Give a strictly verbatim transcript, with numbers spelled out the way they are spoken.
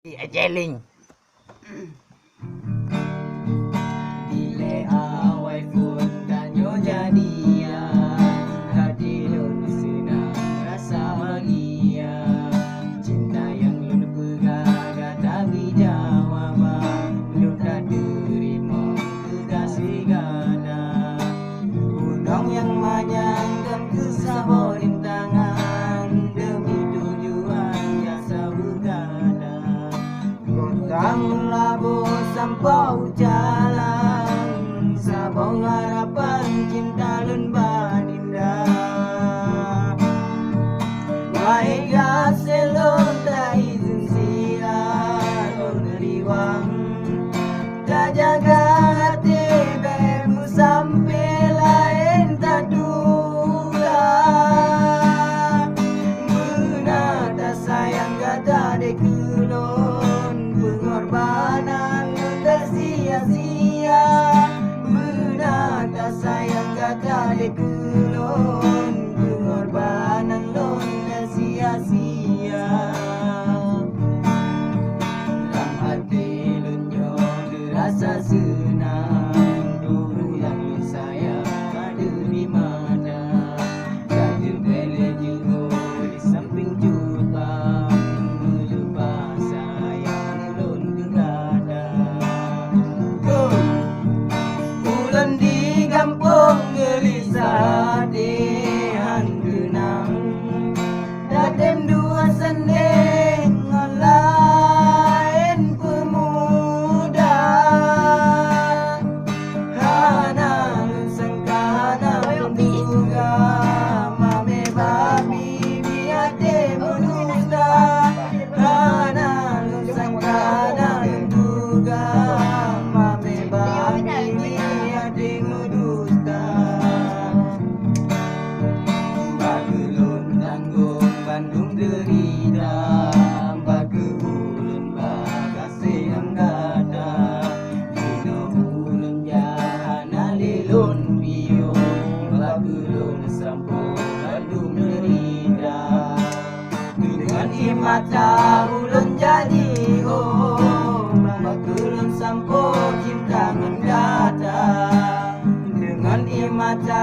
Ajeling. Dilèe awai phôn tanyoe jadian, hati lôn seunang rasa bahagia. Cinta nyang lôn peugah gata bri jawaban, lôn tateurimong keu gaséh gata. Gunong nyang manyang kon keu saboh rintangan, deumi tujuan nyang saweue gata. Kota Meulaboh sampoe u jalan, saboh harapan cinta lôn bak Dinda. Wahé gaséh lôn, ta izin siat lôn riwang, tajaga até bèk meusampé laén tatuka. Beuna tasayang gata dèk keu lôn, peungorbanan lôn teusia-sia. Beuna tasayang gata dèk keu lôn, peungorbanan lôn teusia-sia. Lam até lôn nyoe teurasa seunang, guru nyang lôn sayang ka teurimong that. Ka jeuet bèk lé jiôh di sampéng cut bak, meuleupah sayang ulôn keu gata. Ulôn di gampông geulisah até han teunang, tatem dua seundeng ngon laén peumuda. Hana lôn sangka, hana lôn duga, mamé bak bibi até meudusta. Hana lôn sangka, hana lôn duga, mamé bak bibi até meudusta. Bak keu lôn tanggong bandum deurita, bak keu ulôn bak gaséh nyang gata. Jinoe ulôn jak hana lé lôn piôh, bak keu lôn sampoe bandum deurita. Deungon ié mata ulôn jadi hom, bak keu lôn sampoe cinta ngon gata. Deungon ié mata